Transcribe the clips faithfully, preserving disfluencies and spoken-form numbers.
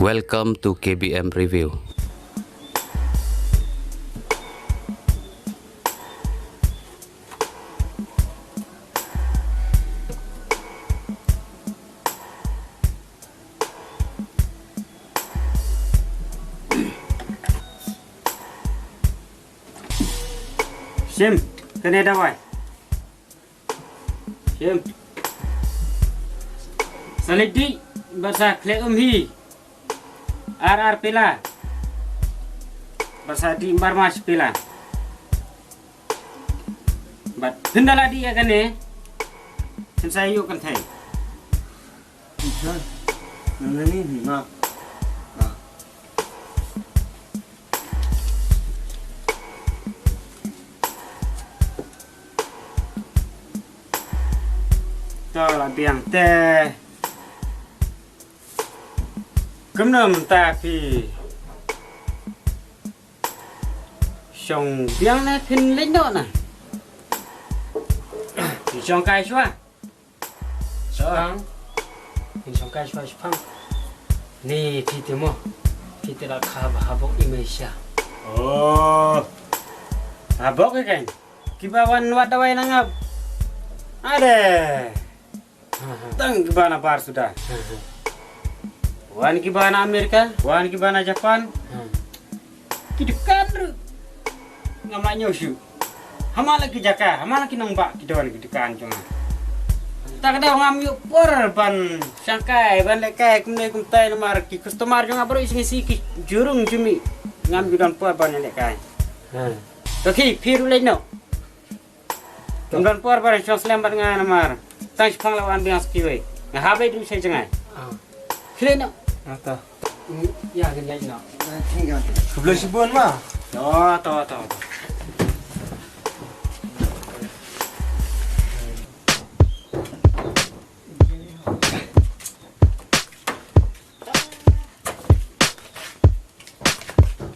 Welcome to K B M Review. Shim, kane dawai. Shim. Sa leit dih bad sa khleh um hi. Ar ar pela. Bad sa dih mar mar pela. Bad phin da la dih ïa kane. Phin sa ïoh kynthei. Nang ni ni ma. Ah. To la biang te. Kumno mynta phi shong biang ne phin leit noh na? Phi shong kai shuwa. Shipang. Phin shong kai shuwa shipang. Ni phi te mo. Phi te la kha ba ha bok i mei sha. Oh. Ha bok i kein. Kiba wan wad dawai na ngap. Ade. Tang kiba na bar suda. Wan kiba na Amerika, wan kiba na Japan. Ki dukan ruh ngam lah ñiew shuh. Hama la ki jaka, hama la ki nongbah ki don ki dukan jong nga. Ta ka daw ngam ïoh por ban shangkai, ban lehkai kumne kumtai namar ki customer jong nga baroh i sngi sngi ki jurung jumi. Ngam ju don por ban lehkai. To ki phi ruh leit noh. Ngam don por ban shong slem bad nga namar tang shipang la wan biang sa kiwei. Nga hap leit ruh sha jngai. Khleh noh. Ata. Ïa, kane ïa ina. Khublei shibun ma. To, to, to, to.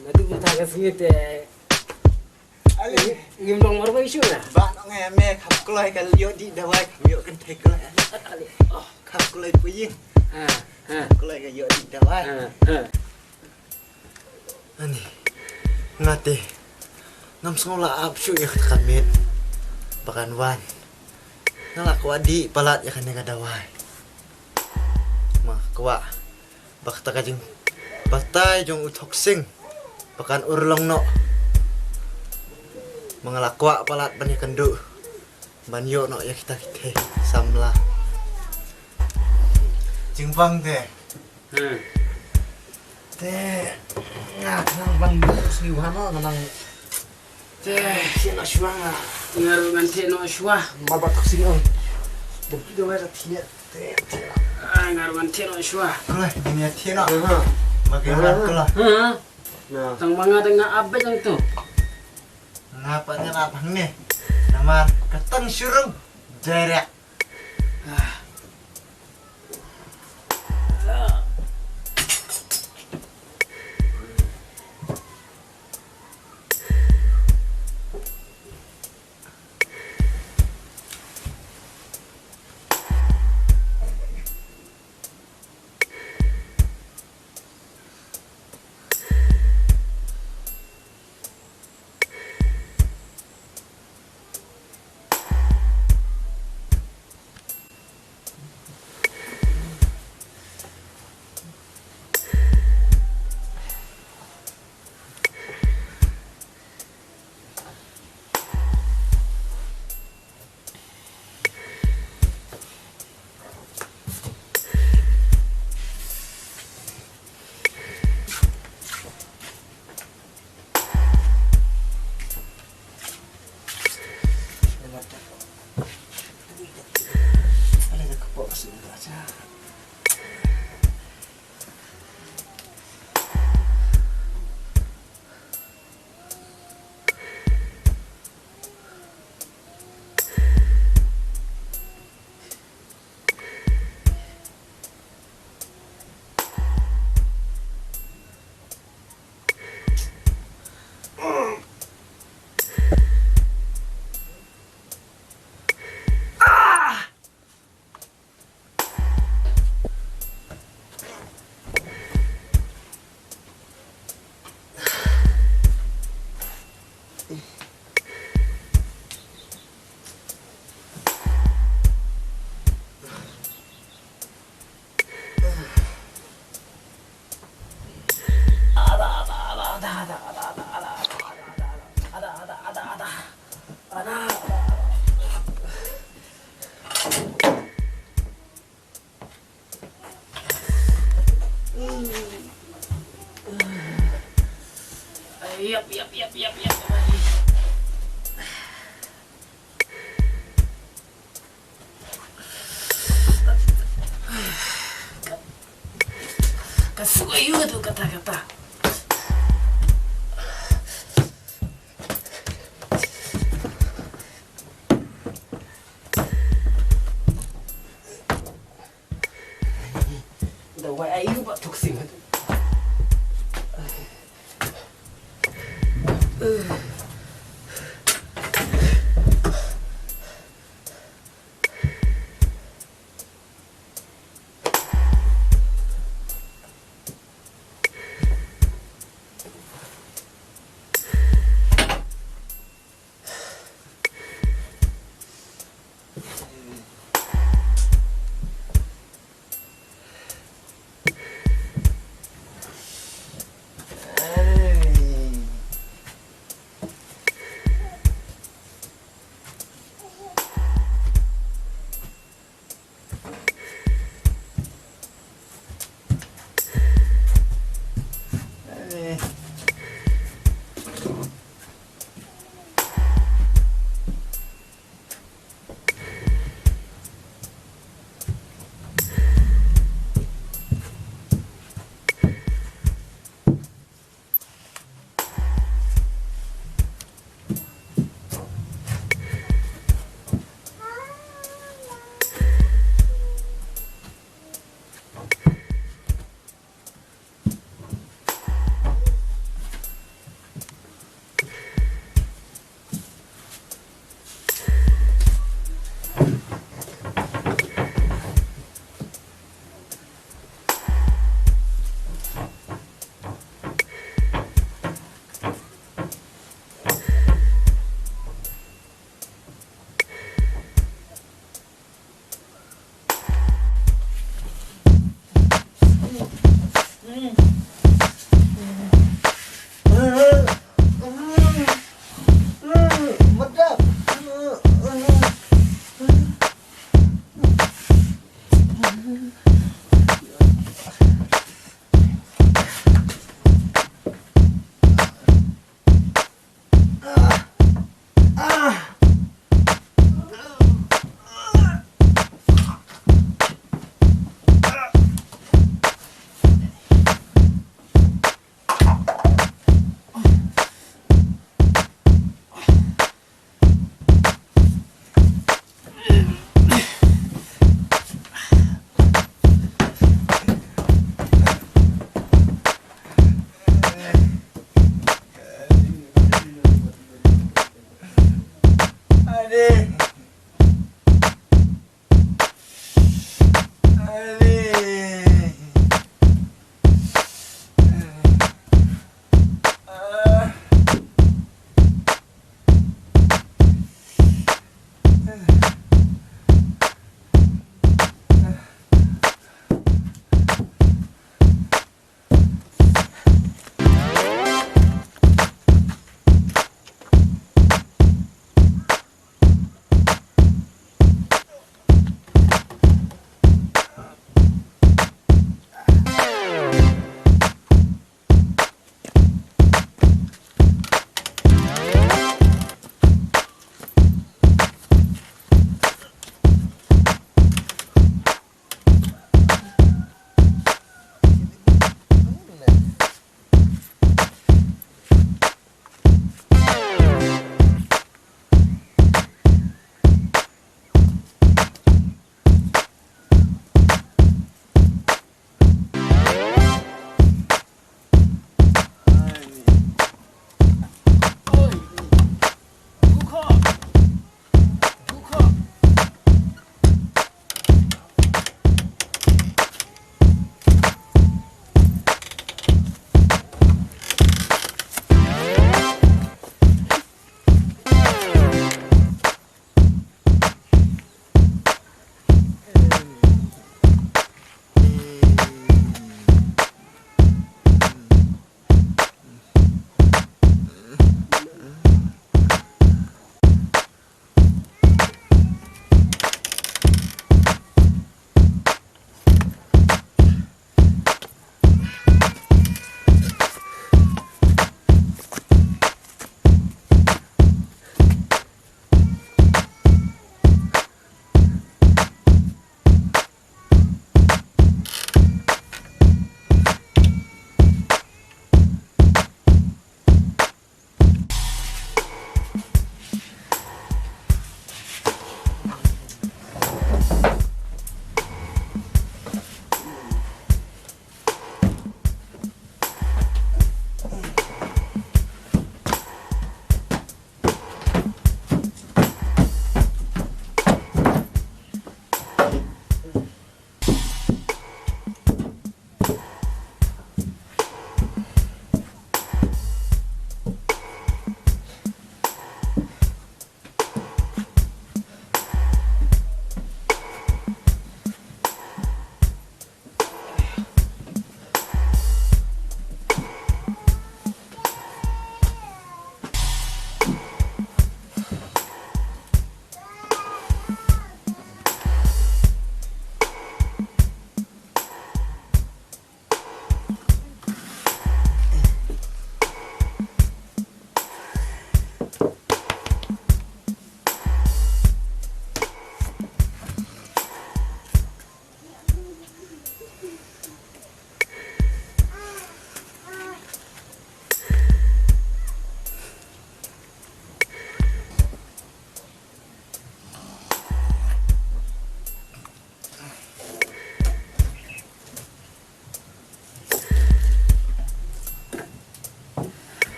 Nga duk mynta ka sngi te. Ali. Ngim long mar ba issue na. Ba no ngai me khap kloi ka ïoh dih dawai, kham ïoh kynthei kloi. Ali. Oh. Khap kloi puying. Ha, ha. Khap kloi ka ïoh dih dawai. Ha, ha. Ani. Nga te. Ngam sngew la ap shuh ïa kata ka miet ba kan wan. Nga la kwah dih palat ïa kane ka dawai. Ma kwah. Ba kata ka jingbatai jong u Thok Sing ba kan urlong noh. Ma nga la kwah palat ban ïakynduh ban ïoh noh ïa kita ki thei samla. Jingbang te. Hmm. Te nga nang ban sngewbha noh, nga nang Te, theh noh shuwa nga. Nga ruh ngan theh noh shuwa. Ma ba tak sing ong. Bukit dawai la theh. Te, te. Ah, nga ruh ngan theh noh shuwa. Kala, ni theh noh. Ma ke ma kala. Ha? Tang ma nga dang nga ap bad jong tu. Nga pat ngan ap hangne. Namar ka tang shurung. Direct. Ah. Yap, yap, yap, yap, yap. Ka sngewsih tu kata kata. Da wai ayu ba tuk sing hatu.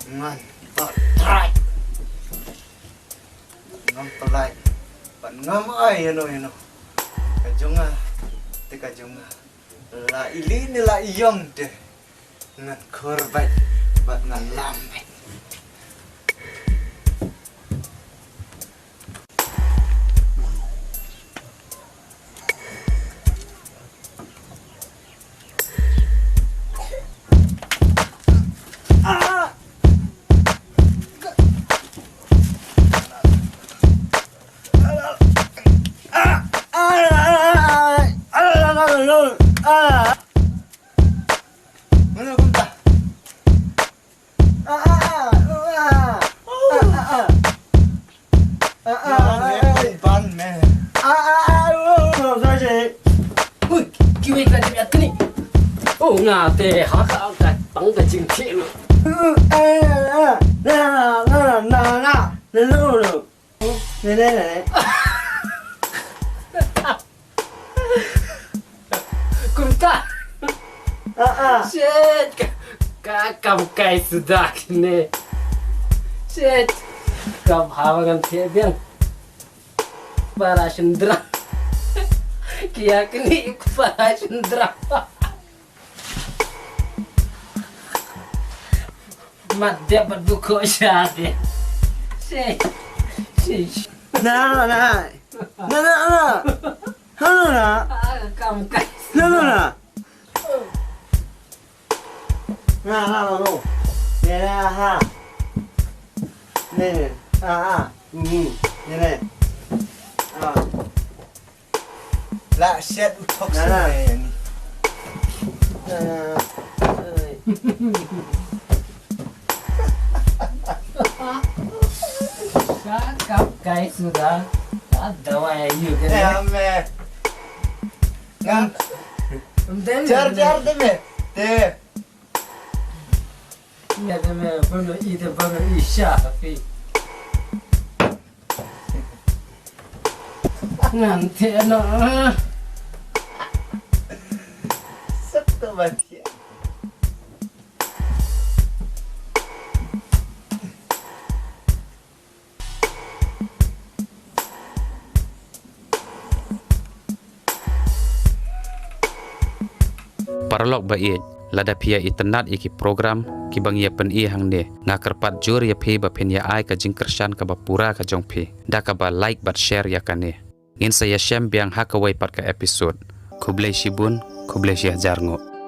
Ngan ba trai. Ngam pynlait. Ban ngam ai ïano ïano. Ka jong nga. Te ka jong nga. La ili ne la ïong te. Ngan khor bait. Bad ngan lam bait. Ui, kiwei ka dep ïa kni. Oh, nga te ha ka ka pang ka jingthie lu. Kumta. Shit. Ka kam kai suda kine. Shit. Kam hawa ngan thie biang. Para sendra. Kia kini para sendra. Mat dia berduko syade. Si. Si. Na na na. Na na na. Na na na. Kam kai. Na na na. Na na na no. Ne ne ha. Ne ne. Ah ah. Mhm. Ne ne. Ah. La shet u thok. Na na. Na na. Ka kap kai suda. Ka dawai yu ke. Ya me. Ngam. Jar jar de me. De. Ya de me bono i de bono i sha fi. Ngan te no. Sak to batia. Paralok ba ïeit, lada phi ïa itynnad ïa ki program kiba ngi ïa pyni hangne, nga kyrpad jur ïa phi ba phin ïa ai ka jingkyrshan kaba pura ka jong phi da kaba like bad share ïa kane. Ngin sa ïa shem biang ha kawei pat ka episode. Khublei shibun, khublei shihajar nguh.